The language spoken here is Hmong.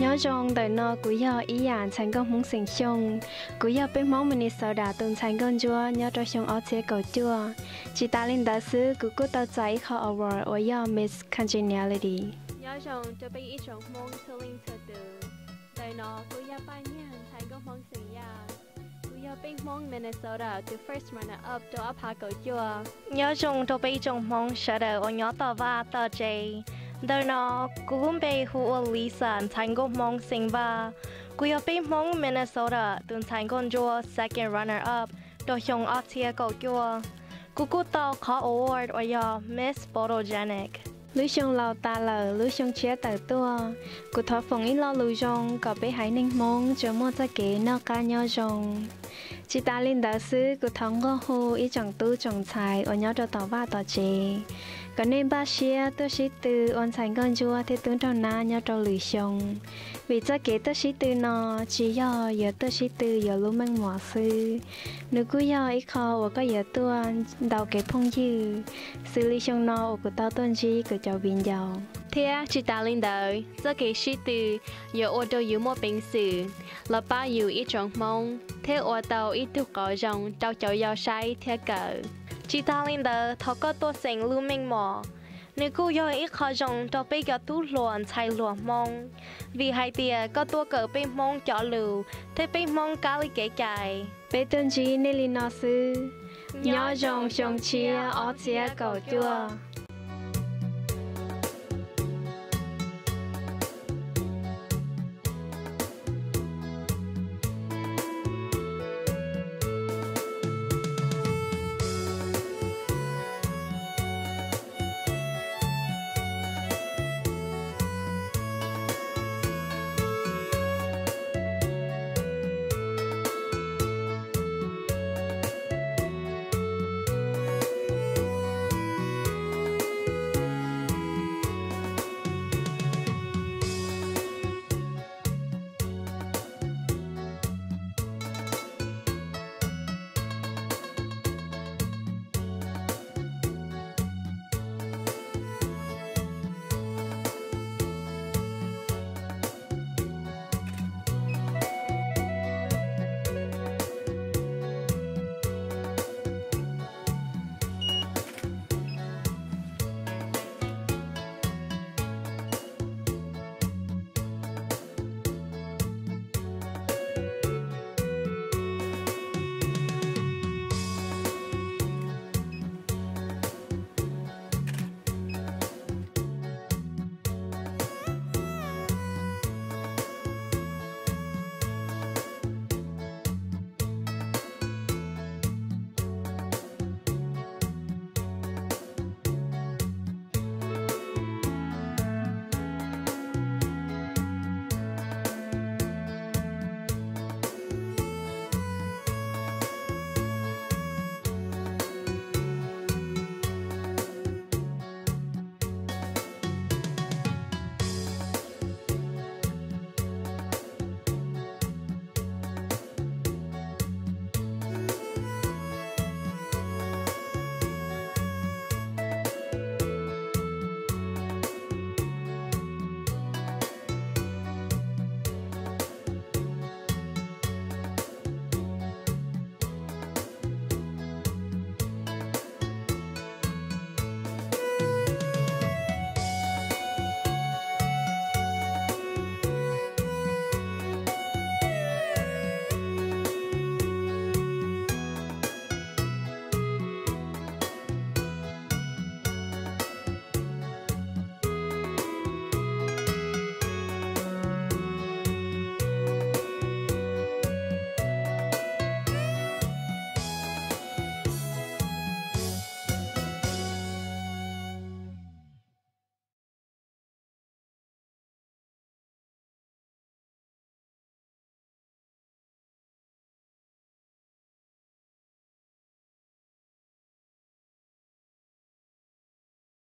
Nyob zoo, ntawm no kuv yog Ib Yam ntxhais nkauj Hmoob xeem Xyooj. Kuv yog peb Hmoob Minnesota tus ntxhais nkauj ntsuab nyob rau xyoo ob txhiab kaum cuaj. Tsis tas li ntawd xwb, kuv kuj tau txais ib qho award uas yog Miss Congeniality. Nyob zoo rau peb ib tsoom Hmoob txhua leej txhua tus. Ntawm no kuv yog Paj Nyiag ntxhais nkauj Hmoob xeem Yaj. Kuv yog peb Hmoob Minnesota tus first runner up rau ob phav kaum cuaj. Nyob zoo rau peb ib tsoom Hmoob sawv daws uas nyob tom vaj tom tsev. Ntawm no kuv lub npe hu ua Lisa ntxhais nkauj Hmoob xeem Vaj. Kuv yog peb Hmoob Minnesota tus ntxhais nkauj ntsuab second runner up rau xyoo ob txhiab kaum cuaj. Kuv kuj tau qhov award uas yog Miss Photogenic. Lub xyoo laus tas lawm, lub xyoo tshiab tawm tuaj. Kuv thov foom ib lo lus zoo kom peb haiv neeg Hmoob tsuas muaj txoj kev noj qab nyob zoo. Tsis tas li ntawd xwb, kuv thov nquag hu ib tsoom tub tsoom ntxhais uas nyob rau tom vaj tom tsev kom nej npaj siab tuaj sib tw ua ntxhais nkauj ntsuab thiab tub nraug nab nyob rau lwm xyoo. Vim txoj kev tuaj sib tw no tsis yog yuav tuaj sib tw yuav lub meej mom xwb, nws kuj yog ib qho uas koj yuav tuaj ntaus kev phooj ywg, xws li xyoo no uas kuv tau tuaj ntsib kuv cov viv ncaus. Thiab tsis tas li ntawd, txoj kev sib tw yuav ua rau yus muaj peev xwm los pab yus ib tsoom Hmoob thiab ua tau ib tug qauv zoo rau cov yau saib thiab kawm. Tsis tas li ntawd, thaum koj tuaj xeem lub meej mom, nws kuj yog ib qho zoo rau peb cov tub hluas ntxhais hluas Hmoob, vim hais tias koj tuaj kawm peb Hmoob cov lus thiab peb Hmoob kab li kev cai. Peb tuaj ntsib nej li no xwb. Nyob zoo xyoo tshiab ob txhiab kaum cuaj.